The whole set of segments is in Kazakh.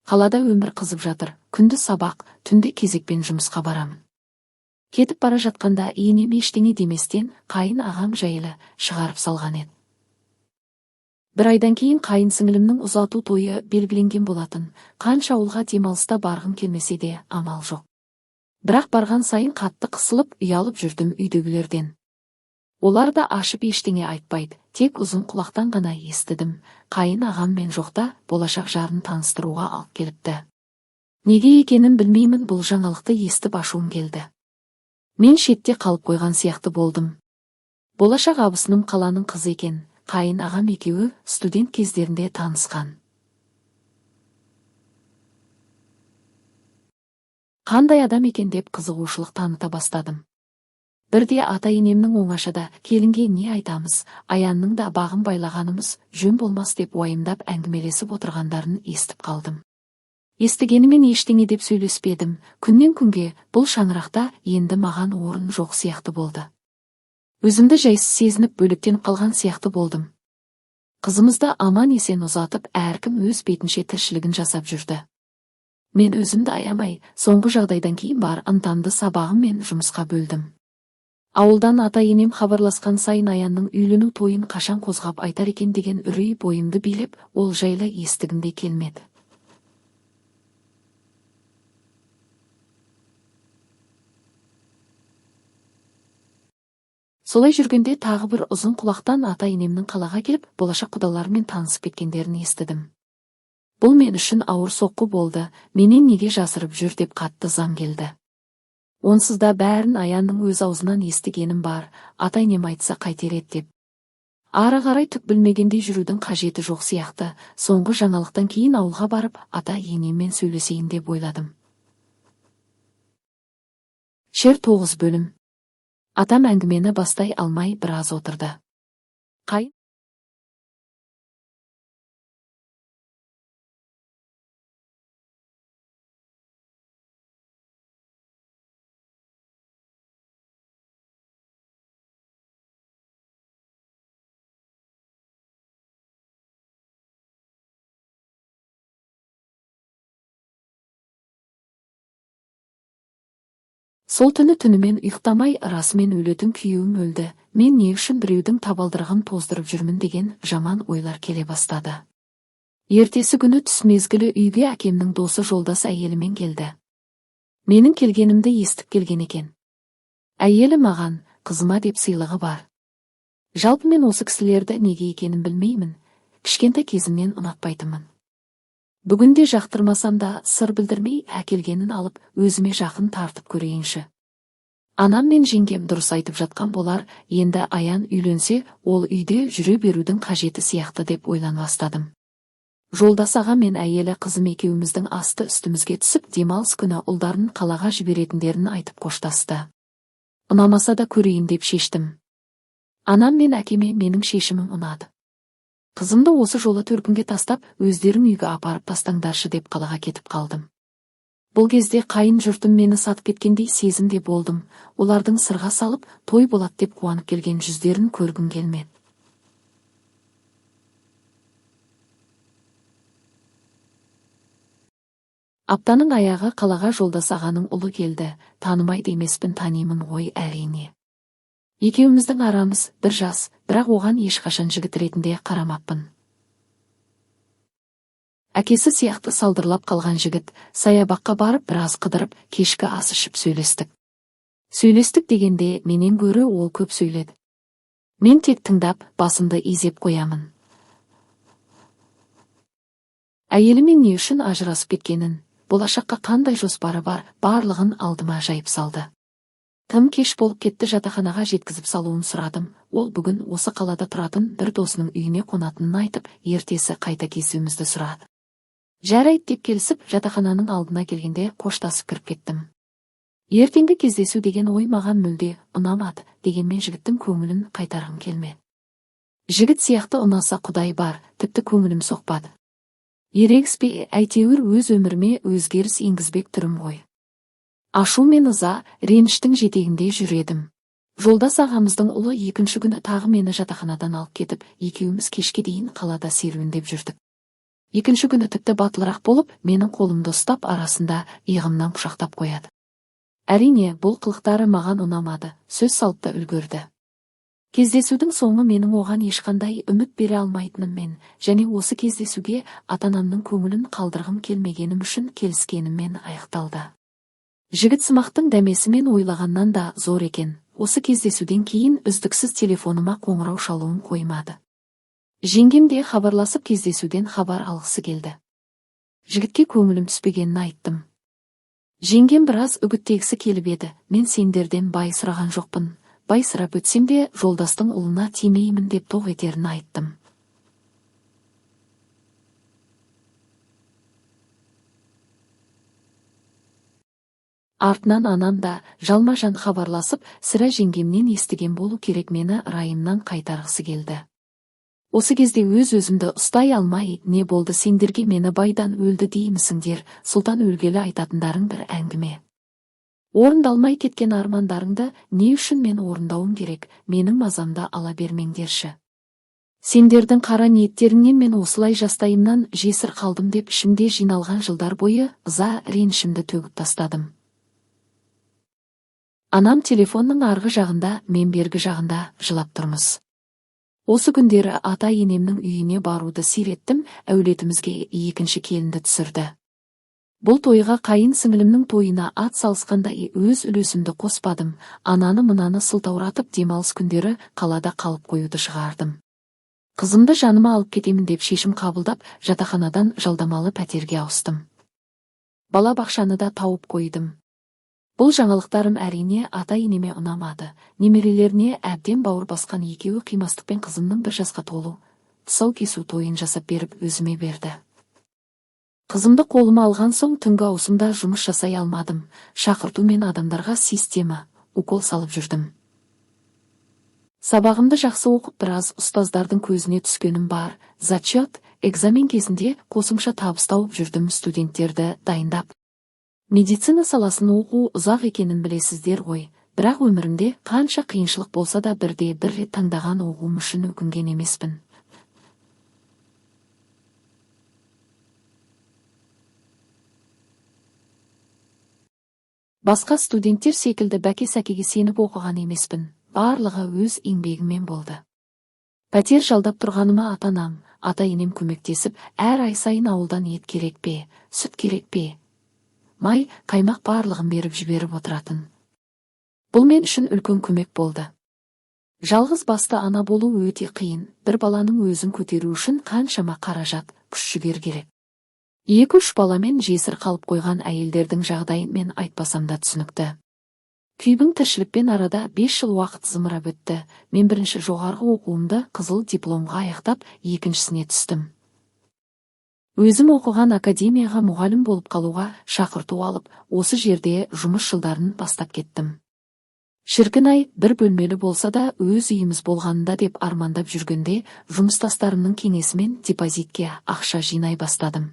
Қалада өмір қызып жатыр. Күндіз сабақ, түнде кезекпен жұмысқа барамын. Кетіп бара жатқанда енем ештеңе деместен қайын ағам жайлы шығарып салған еді. Бір айдан кейін қайын сіңілімнің ұзату тойы белгіленген болатын. Қанша ауылға демалыста барғым келмесе де, амал жоқ. Бірақ барған сайын қатты қысылып, ұялып жүрдім үйдегілерден. Олар да ашып ештеңе айтпайды, тек ұзын құлақтан ғана естідім. Қайын ағам мен жоқта болашақ жарын таныстыруға алып келіпті. Неге екенін білмеймін, бұл жаңалықты естіп ашуым келді. Мен шетте қалып қойған сияқты болдым. Болашақ абысыным қаланың қызы екен. Қайын ағам екеуі студент кездерінде танысқан. Қандай адам екен деп қызығушылық таныта бастадым. Бірде ата-енемнің оңашада келінге не айтамыз, Аянның да бағын байлағанымыз жөн болмас деп уайымдап әңгімелесіп отырғандарын естіп қалдым. Естігенімен ештеңе деп сөйлеспедім. Күннен күнге бұл шаңырақта енді маған орын жоқ сияқты болды. Өзімді жайсыз сезініп, бөлектеніп қалған сияқты болдым. Қызымызды аман-есен ұзатып, әркім өз бетінше тіршілігін жасап жүрді. Мен өзімді аямай, соңғы жағдайдан кейін бар ынтамды сабағым мен жұмысқа бөлдім. Ауылдан ата-енем хабарласқан сайын Аянның үйлену тойын қашан қозғап айтар екен деген үрей бойымды билеп, ол жайлы естігім де келмеді. Солай жүргенде тағы бір ұзын құлақтан ата-енемнің қалаға келіп, болашақ құдаларымен танысып кеткендерін естідім. Бұл мен үшін ауыр соққы болды, менен неге жасырып жүр деп қатты ызам келді. Онсыз да бәрін Аянның өз аузынан естігенім бар, ата-енем айтса қайтер еді деп. Ары қарай түк білмегендей жүрудің қажеті жоқ сияқты. Соңғы жаңалықтан кейін ауылға барып, ата-енеммен сөйлесейін деп ойладым. Шер 9 бөлім. Атам әңгімені бастай алмай біраз отырды. Қайын Сол түні түнімен ұйықтамай, расымен өлетін күйеуім өлді. Мен не үшін біреудің табалдырығын тоздырып жүрмін деген жаман ойлар келе бастады. Ертесі күні түс мезгілі үйге әкемнің досы жолдас әйелімен келді. Менің келгенімді естіп келген екен. Әйелі маған қызыма деп сыйлығы бар. Жалпы мен осы кісілерді неге екенін білмеймін. Кішкентай кезімнен ұнатпайтынмын. Бүгінде жақтырмасам да сыр білдірмей әкелгенін алып, өзіме жақын тартып көрейінші. Анам мен жеңгем дұрыс айтып жатқан болар, енді Аян үйленсе, ол үйде жүре берудің қажеті сияқты деп ойлана бастадым. Жолдас аға мен әйелі қызым екеуміздің асты үстімізге түсіп, демалыс күні ұлдарын қалаға жіберетіндерін айтып қоштасты. Ұнамаса да көрейін деп шештім. Анам мен әкеме менің шешімім ұнады. Қызымды осы жолы төркінге тастап, өздерің үйге апарып тастаңдаршы деп қалаға кетіп қалдым. Бұл кезде қайын жұртым мені сатып кеткендей сезімде болдым. Олардың сырға салып, той болады деп қуанып келген жүздерін көргім келмеді. Аптаның аяғы қалаға жолдас ағаның ұлы келді. Танымайды емеспін, танимын ғой әрине. Екеуміздің арамыз бір жас, бірақ оған ешқашан жігіт ретінде қарамаппын. Әкесі сияқты салдырлап қалған жігіт, саябаққа барып біраз қыдырып, кешкі ас ішіп сөйлестік. Сөйлестік дегенде менен гөрі ол көп сөйледі. Мен тек тыңдап, басымды изеп қоямын. Әйелімен не үшін ажырасып кеткенін, болашаққа қандай жоспары бар, барлығын алдыма жайып салды. Тым кеш болып кетті, жатақханаға жеткізіп салуын сұрадым. Ол бүгін осы қалада тұратын бір досының үйіне қонатынын айтып, ертесі қайта кездесуімізді сұрады. Жарайды деп келісіп, жатақхананың алдына келгенде қоштасып кіріп кеттім. Ертеңгі кездесу деген ой маған мүлде ұнамады, дегенмен жігіттің көңілін қайтарғым келмеді. Жігіт сияқты ұнаса құдай бар, тіпті көңілім соқпады. Ерегіспей, әйтеуір өз өміріме өзгеріс енгізбек түрім ғой. Ашу мен ыза, реніштің жетегінде жүр едім. Жолдас ағамыздың ұлы екінші күні тағы мені жатақханадан алып кетіп, екеуміз кешке дейін қалада серуендеп жүрдік. Екінші күні тіпті батылырақ болып, менің қолымды ұстап, арасында иығымнан құшақтап қояды. Әрине, бұл қылықтары маған ұнамады, сөз салып та үлгерді. Кездесудің соңы менің оған ешқандай үміт бере алмайтыныммен және осы кездесуге ата-анамның көңілін қалдырғым келмегенім үшін келіскеніммен аяқталды. Жігіт сымақтың дәмесімен ойлағаннан да зор екен. Осы кездесуден кейін үздіксіз телефоныма қоңырау шалуын қоймады. Жеңгем де хабарласып, кездесуден хабар алғысы келді. Жігітке көңілім түспегенін айттым. Жеңгем біраз үгіттегісі келіп еді, мен сендерден бай сұраған жоқпын. Бай сұрап өтсем де, жолдастың ұлына тимеймін деп тоқ етерін айттым. Артынан анам да жалма-жан хабарласып, сірә жеңгемнен естіген болу керек, мені райымнан қайтарғысы келді. Осы кезде өз-өзімді ұстай алмай, не болды сендерге, мені байдан өлді деймісіңдер, Сұлтан өлгелі айтатындарың бір әңгіме. Орындалмай кеткен армандарыңды не үшін мен орындауым керек, менің мазамды ала бермеңдерші. Сендердің қара ниеттеріңнен мен осылай жастайымнан жесір қалдым деп ішімде жиналған жылдар бойы ыза ренішімді төгіп тастадым. Анам телефонның арғы жағында, мен бергі жағында жылап тұрмыз. Осы күндері ата-енемнің үйіне баруды сиреттім, әулетімізге екінші келінді түсірді. Бұл тойға қайын сіңілімнің тойына ат салысқандай өз үлесімді қоспадым, ананы-мынаны сылтауратып демалыс күндері қалада қалып қоюды шығардым. Қызымды жаныма алып кетемін деп шешім қабылдап, жатақханадан жалдамалы пәтерге ауыстым. Бала бақшаны да тауып қойдым. Бұл жаңалықтарым әрине ата-енеме ұнамады. Немерелеріне әбден бауыр басқан екеуі қимастықпен қызымның 1 жасқа толу, тұсау кесу тойын жасап беріп өзіме берді. Қызымды қолыма алған соң түнгі ауысымда жұмыс жасай алмадым. Шақыртумен адамдарға система, укол салып жүрдім. Сабағымды жақсы оқып, біраз ұстаздардың көзіне түскенім бар. Зачет, экзамен кезінде қосымша табыс тауып жүрдім студенттерді дайындап. Медицина саласын оқу ұзақ екенін білесіздер ғой, бірақ өмірімде қанша қиыншылық болса да бірде бір рет таңдаған оқуым үшін өкінген емеспін. Басқа студенттер секілді бәке-сәкеге сеніп оқыған емеспін, барлығы өз еңбегіммен болды. Пәтер жалдап тұрғаныма ата-анам, ата-енем көмектесіп, әр ай сайын ауылдан ет керек пе, сүт керек пе, май, қаймақ барлығын беріп жіберіп отыратын. Бұл мен үшін үлкен көмек болды. Жалғыз басты ана болу өте қиын, бір баланың өзін көтеру үшін қаншама қаражат, күш-жігер керек. 2-3 баламен жесір қалып қойған әйелдердің жағдайын мен айтпасам да түсінікті. Күйбің тіршілікпен арада 5 жыл уақыт зымырап өтті. Мен бірінші жоғарғы оқуымды қызыл дипломға аяқтап, екіншісіне түстім. Өзім оқыған академияға мұғалім болып қалуға шақырту алып, осы жерде жұмыс жылдарын бастап кеттім. Шіркін-ай, бір бөлмелі болса да өз үйіміз болғанында деп армандап жүргенде, жұмыстастарымның кеңесімен депозитке ақша жинай бастадым.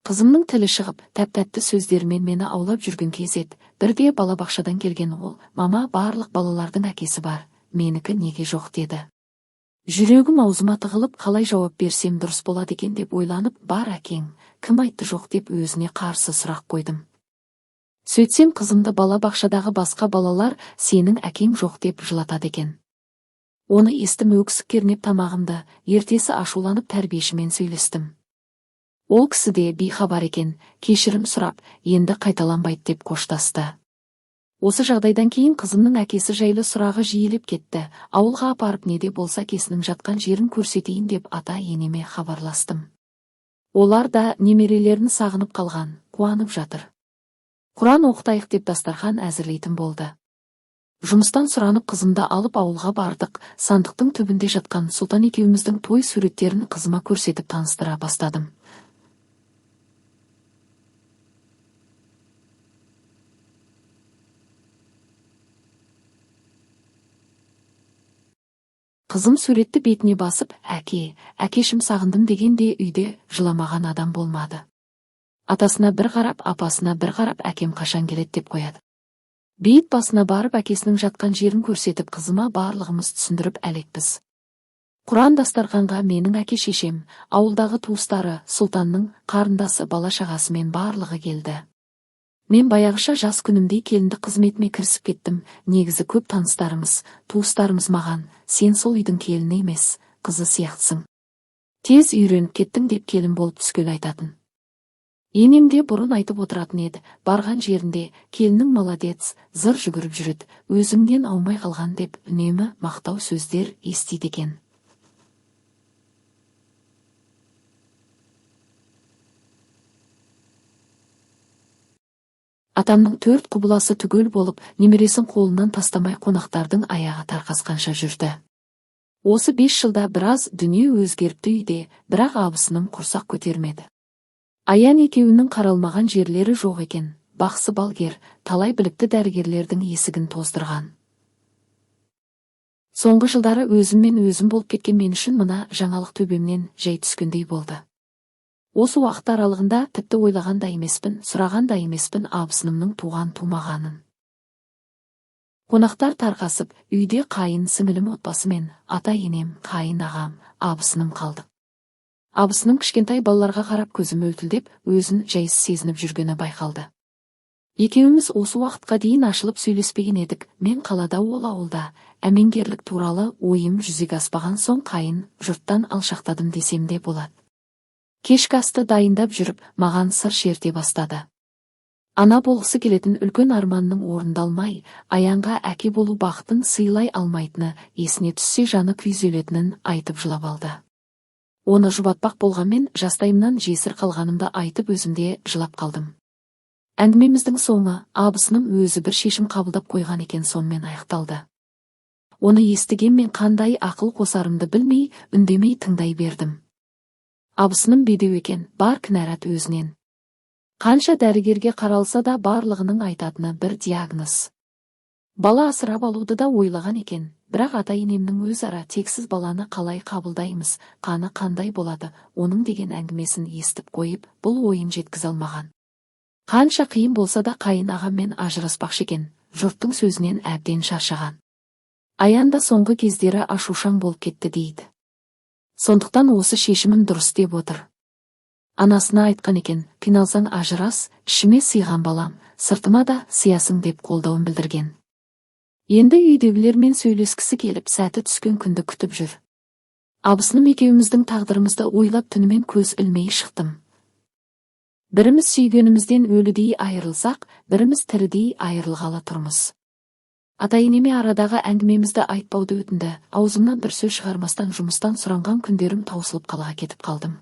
Қызымның тілі шығып, тәп-тәтті сөздерімен мені аулап жүрген кез еді. Бірде балабақшадан келген ол, мама, барлық балалардың әкесі бар, менікі неге жоқ деді. Жүрегім аузыма тығылып, қалай жауап берсем дұрыс болады екен деп ойланып, бар әкең, кім айтты жоқ деп өзіне қарсы сұрақ қойдым. Сөйтсем қызымды балабақшадағы басқа балалар сенің әкең жоқ деп жылатады екен. Оны естім өксік кернеп тамағымды, ертесі ашуланып тәрбиешімен сөйлестім. Ол кісі де бейхабар екен, кешірім сұрап, енді қайталанбайды деп қоштасты. Осы жағдайдан кейін қызымның әкесі жайлы сұрағы жиілеп кетті. Ауылға апарып не де болса әкесінің жатқан жерін көрсетейін деп ата-енеме хабарластым. Олар да немерелерін сағынып қалған, қуанып жатыр. Құран оқытайық деп дастархан әзірлейтін болды. Жұмыстан сұранып қызымды алып ауылға бардық. Сандықтың түбінде жатқан Сұлтан екеуміздің той суреттерін қызыма көрсетіп таныстыра бастадым. Қызым суретті бетіне басып, әке, әкешім сағындым дегенде үйде жыламаған адам болмады. Атасына бір қарап, апасына бір қарап, әкем қашан келеді деп қояды. Бейіт басына барып, әкесінің жатқан жерін көрсетіп, қызыма барлығымыз түсіндіріп әлекпіз. Құран дастарқанға менің әке-шешем, ауылдағы туыстары, Сұлтанның қарындасы, бала-шағасымен барлығы келді. Мен баяғыша жас күнімдей келіндік қызметіме кірісіп кеттім. Негізі көп таныстарымыз, туыстарымыз маған: «Сен сол үйдің келіні емес, қызы сияқтысың. Тез үйреніп кеттің», – деп келін болып түскелі айтатын. Енем де бұрын айтып отыратын еді, барған жерінде: «Келінің молодец, зыр жүгіріп жүреді, өзіңнен аумай қалған», – деп үнемі мақтау сөздер естиді екен. Атамның 4 құбыласы түгел болып, немересін қолынан тастамай қонақтардың аяғы тарқасқанша жүрді. Осы 5 жылда біраз дүние өзгеріпті үйде, бірақ абысыным құрсақ көтермеді. Аян екеуінің қаралмаған жерлері жоқ екен, бақсы балгер, талай білікті дәрігерлердің есігін тоздырған. Соңғы жылдары өзіммен өзім болып кеткен мен үшін мына жаңалық төбемнен жай түскендей болды. Осы уақыт аралығында тіпті ойлаған да емеспін, сұраған да емеспін абысынымның туған тумағанын. Қонақтар тарқасып, үйде қайын сіңілім отбасымен, ата-енем, қайын ағам, абысыным қалдық. Абысыным кішкентай балаларға қарап көзі мөлтілдеп, өзін жайсыз сезініп жүргені байқалды. Екеуміз осы уақытқа дейін ашылып сөйлеспеген едік. Мен қалада, ол ауылда. Әмеңгерлік туралы ойым жүзеге аспаған соң қайын жұрттан алшақтадым десем де болады. Кешкі асты дайындап жүріп, маған сыр шерте бастады. Ана болғысы келетін үлкен арманның орындалмай, Аянға әке болу бақытын сыйлай алмайтыны есіне түссе жаны күйзелетінін айтып жылап алды. Оны жұбатпақ болғанмен жастайымнан жесір қалғанымды айтып өзімде жылап қалдым. Әңгімеміздің соңы абысыным өзі бір шешім қабылдап қойған екен, сонымен аяқталды. Оны естігенмен қандай ақыл қосарымды білмей, үндемей тыңдай бердім. Абысыным бедеу екен, бар кінәрат өзінен. Қанша дәрігерге қаралса да барлығының айтатыны бір диагноз. Бала асырап алуды да ойлаған екен, бірақ ата-енемнің өзара тексіз баланы қалай қабылдаймыз, қаны қандай болады, оның деген әңгімесін естіп қойып, бұл ойын жеткізе алмаған. Қанша қиын болса да қайын ағаммен ажыраспақшы екен, жұрттың сөзінен әбден шаршаған. Аян да соңғы кездері ашушаң болып кетті дейді. Сондықтан осы шешімім дұрыс деп отыр. Анасына айтқан екен, қиналсаң ажырас, ішіме сыйған балам, сыртыма да сыясың деп қолдауын білдірген. Енді үйдегілермен сөйлескісі келіп, сәті түскен күнді күтіп жүр. Абысыным екеуміздің тағдырымызды ойлап түнімен көз ілмей шықтым. Біріміз сүйгенімізден өлідей айырылсақ, біріміз тірідей айырылғалы тұрмыз. Ата-енеме арадағы әңгімемізді айтпауды өтінді, аузымнан бір сөз шығармастан жұмыстан сұранған күндерім таусылып қалаға кетіп қалдым.